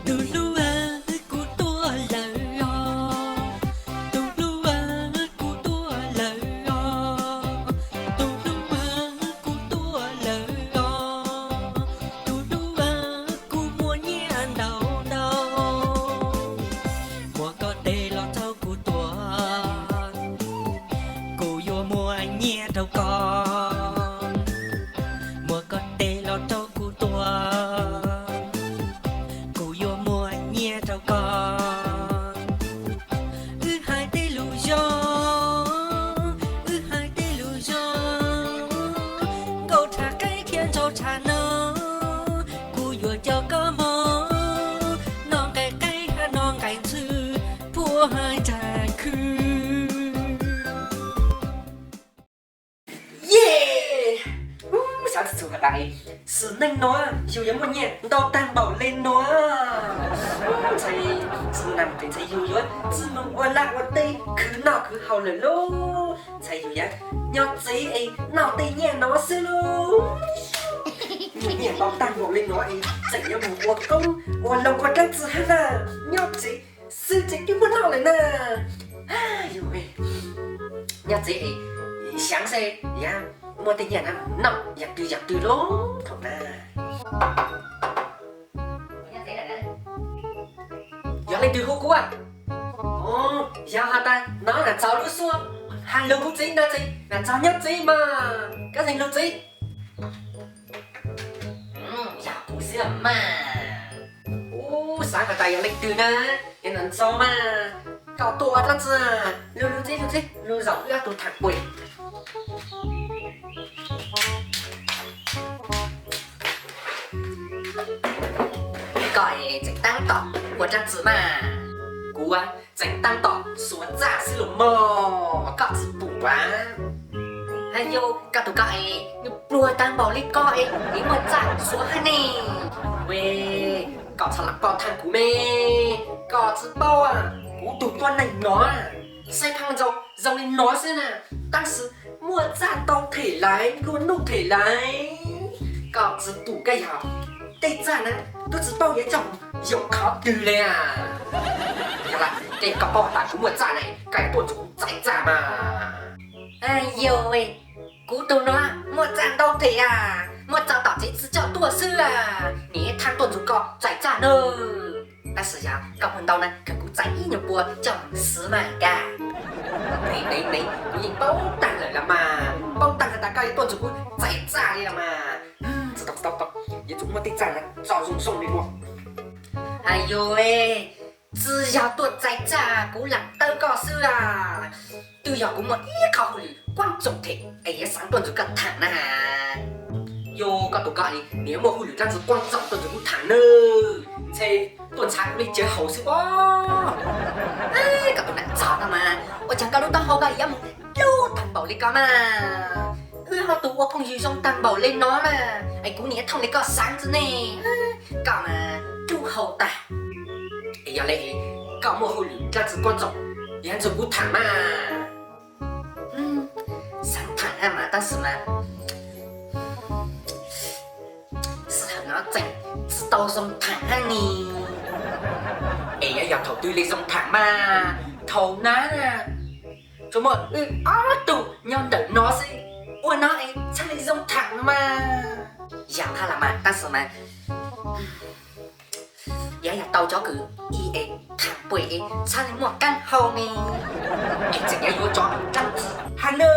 Tus hlub, kuv tuaj lawm os. Tus hlub, kuv tuaj lawm os. Tus hlub, kuv tuaj lawm os. Tus hlub, kuv muaj nyiaj ntau ntau. Muab koj tes los rau kuv tuav, kuv yuav muaj nyiaj rau koj. Muab koj tes los rau kuv tuav, kuv yuav muaj nyiaj rau koj. Wb hais tej lus zoo, wb hais tej lus zoo, nkauj tshav qaib thiab nraug tshav no, kuv yuav coj koj mus noj nqaij qaib hab noj nqaij ntxhw puag nram khw. Yes, xav txhua tas, sim neej no yus yuav muaj nyiaj ntau tag npaum li no. Ntshai, ntshai yus yuav txij mus ua laj ua teb khwv noj khwv haus lawm lauj. Ntshai yus yuav nyob tsev es noj tej nyiaj no xwb lauj. Muaj nyiaj ntau tag npaum li no es tseem yuav mus ua koob ua loo ua dlaab tsi hab na, nyob tsev xwb ces twb muaj noj lawm na. Yus nyob tsev es xyaav xwb, yog muaj tej nyiaj na noj yam twg yam twg lauj thaum na. Yog leej twg hu kuv? Yog has tas no na txog lub suab has lug kuv txiv ntawd txiv na, txog nyob txiv mas koj leej lug txiv. Yog kuv xwb mas. Ub, xav has tas yog leej twg na, es na ntxov mas koj tuaj ua dlaab tsi? Lug lug txiv, lug txiv, lug zaum wb ob tug thaam puam. Koj es tseem taab tom ua dlaab tsi mas? Kuv tseem taab tom xuav txaj xwb los mas, koj tsi pum as? Hais yog koj tus koj es nws pluag taag npaum li koj es, es muaj txaj xuav hab ne? Ue, koj txhob lam koj thaam kuv me, koj tsi paub, kuv tug tuab neeg no saib pheej zoo zoo li no xwb na, tab sis muaj txaj ntau them lawm, nplua nuj them lawm. Koj tsi pum koj yog tej txaj na, twb tsi paub yuav coj yoom qhov twg li as. Yog lawm, ces koj paub tas kuv muaj txaj na, koj yuav tuaj nrug kuv txais txaj mas. Yog, kuv tug no muaj txaj ntau them as, muaj txaj tom tsev tsi coj tuaj xwb as, nim thaam tuaj nrug koj txais txaj na. Tab sis yog koj muaj ntau na, khaws kuv txais ib nyuag pua coj mus xwb mas kag. Nev, nev, nev, kuv yeej paub taag lawm los mas, paub taag has tas koj yuav tuaj nrug kuv txais txaj li los mas. Tsi tau, tsi tau, yuav tsum muaj tej txaj na txo zoo zoo li no. Hais yog, tsi yog tuaj txais txaj kuv lam tawb koj xwb as, twb yog kuv muaj ib qho hauj lwm kuab txoom them es yuav xaav tuaj nrug koj thaam na. Yog koj tus koj es nim muaj hauj lwm dlaab tsi kuab txoom tuaj nrug kuv thaam nawb, ntshe tuaj ntshav kuv li cawv haus xwb pob. Koj tus nam txog no mas, ua caag koj lub taub hau koj yuav mus dlub taag npaum li ko mas? Wb ob tug ua phooj ywg zoo taag npaum li no na, es kuv nim thooj li koj xaav xwb ne. Koj mas dlub hau tag. Es yog le koj muaj hauj lwm dlaab tsi kuab txoom, yuav nrug kuv thaam mas. Xaav thaam hab mas tab sis mas sij hawm no tseem tsi tau zoo thaam hab ni. Es yuav yog thaum twg li zoo thaam mas? Thaum na, tsuas muaj wb ob tug nyob ntawm no xwb, ua no es txhaj li zoo thaam mas. Yog hab los mas tab sis mas yuav yog tau cov kws ib es thaam puam es txhaj li muaj qaab hau ne. Es tseem yuav yuav cov dlaab tsi hab na?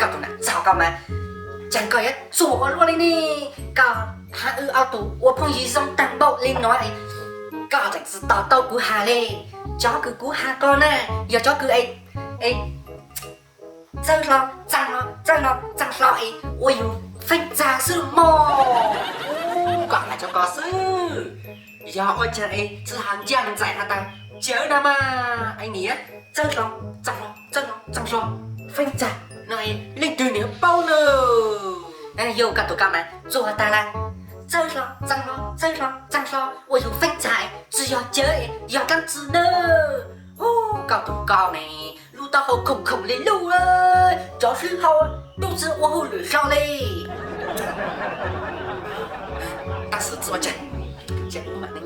Koj tus nam txog koj mas, caag koj yuav tsuag ua luaj li ne? Koj hab wb ob tug ua phooj ywg zoo taag npaum li no, koj tseem tsi to taub kuv has li. Cov kws kuv has koj na, yog cov kws es txawj hlo txaag hlo, txawj hlo txaag hlo es ua yus feej txag xwb mog. Koj has cov ko xwb, yog ua caag es tsi has ncaj nraim has tas cawv na mas, es nim txawj hlo txaag hlo, txawj hlo txaag hlo, feej txag no es leej twg nim paub na? Yog koj tus koj mas tsuag tag lawm, txawj hlo txaag hlo, txawj hlo txaag hlo ua yus feej txag, tsi yog cawv, yog dlaab tsi na? Hu, koj tus koj ne, lub taub hau khoom khoom li luj, cov hlwb hau tub tsi ua hauj lwm hlo li. Tab sis tsi ua caag, ces wb mam li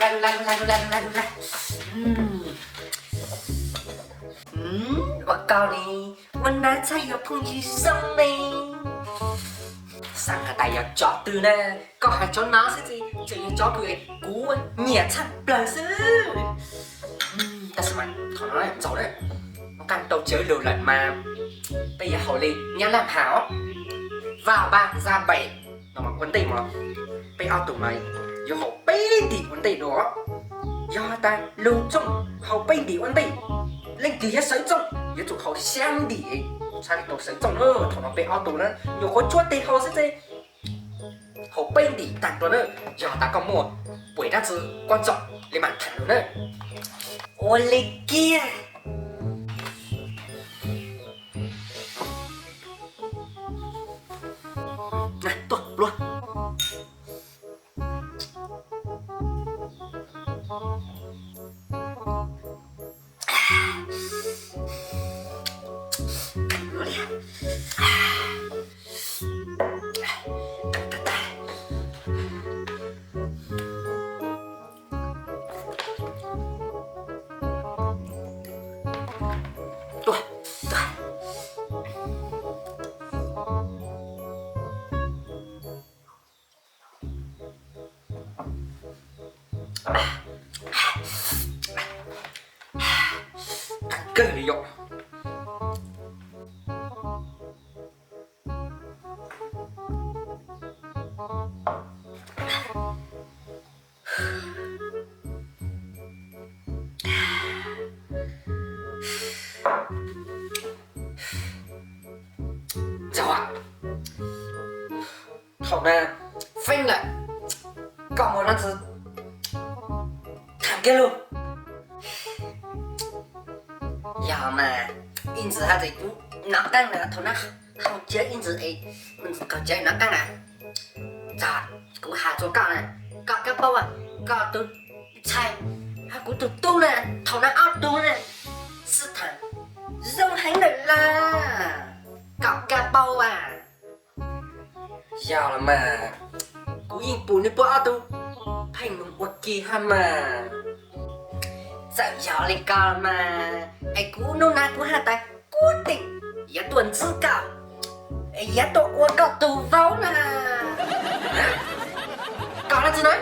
Ua koj ne, ua nab txhaj yuav phooj ywg zoo ne. Xav has tas yog tsov twg na, koj hais tsov no xwb ces tseem yog tsov kws kuv nyiam tshaj plaws xwb. Tab sis mas thaum no ntxaus na, nqaj tau tsawv lug lawm mas peb yuav haus li Nyab Laj has os, vaj paj zaj npem no mas ua ntej mas peb ob tug mas yuav haus peb ntim ua ntej dua. Yog tas lug txooj haus peb ntim ua ntej, leej twg yuav sawv txooj yuav tsum haus xya ntim, txhaj li tau sawv txooj na. Thaum no peb ob tug na nyuam qhuav tsuab tes haus xwb ces haus peb ntim tag nrho na. Yog tas koj muaj puas dab tsi kuab txoom li mam tham lug na. Ua li kiag. Tuaj pluag. Tuaj, tuaj. Kawg li yom. Thaum na feeb lawm, koj muaj dab tsi tham kiag lug. Yog mas, ib ntsis hais tias kuv nov qeeb lawm, thaum na haus cawv ib ntsis es, qaug cawv nov qeeb na. Txog kuv has rua koj na, koj kab paub, koj tus ntxhais hab kuv tus tub na, thaum na ob tug na sib tham zoo heev lawm lauj, koj kab paub a. Yog los mas, kuv yeej pum nwg puab ob tug pheej moog ua ke hab mas. Txawm yog li ko mas es kuv nub na kuv has tas kuv teem yuav tuaj ntsib koj, es yuav tuaj ua koj tug vauv na. Koj dab tsi na?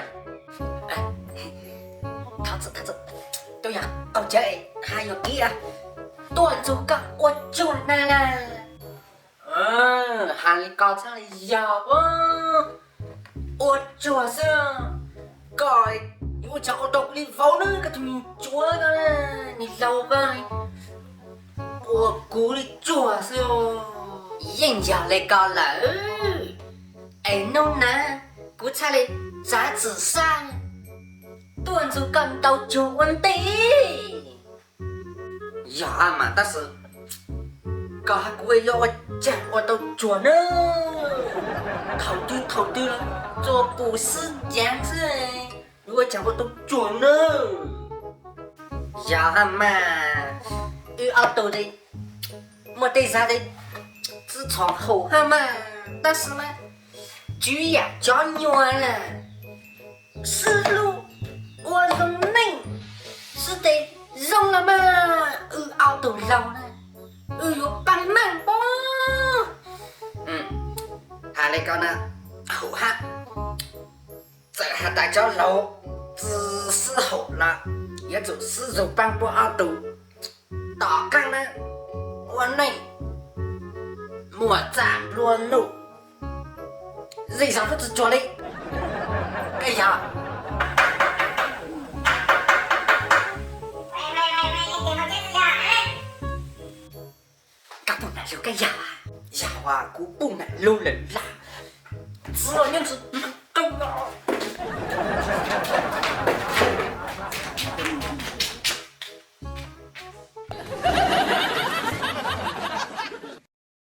Tuaj yog qaug cawv es has yuam kev, tuaj nrug koj ua tsuag na. Has li ko txhaj li yog ua tsuag xwb. Koj yuav ua caag ua tau kuv li vauv na, koj tug me tsuav, koj niag laug koj ua kuv li tsuag xwb. Yeej yog li ko lawm, es nub na kuv txhaj li txav txim sab tuaj nrug koj ntau tsuag ua ntej. Yog mas tab sis koj hab kuv yuav ua caag ua tau tsuag na? Thaum twg thaum twg los tsuas pum xwb caav xwb, yuav ua caag ua tau tsuag na? Yog mas, wb ob tug muaj tej zag tsi txhov haum hab mas, tab sis mas tswv yam cov nyuas na, sib hlub ua zoo neej, sib tes zoo los mas wb ob tug laug na, wb yuav paab meej pob. Has li ko na, haum hab, txawm has tas cov laug tsi sib haum los yuav tsum sib zug paab puab ob tug. Tom qaab na, ua neej muaj txaj nplua nuj, zej zog tub tsi tsuag li. Koj yog, koj pum nam lug koj yog? Yog as, kuv pum nam lug lawm lag. Txiv los nyob ntsis qeeb no.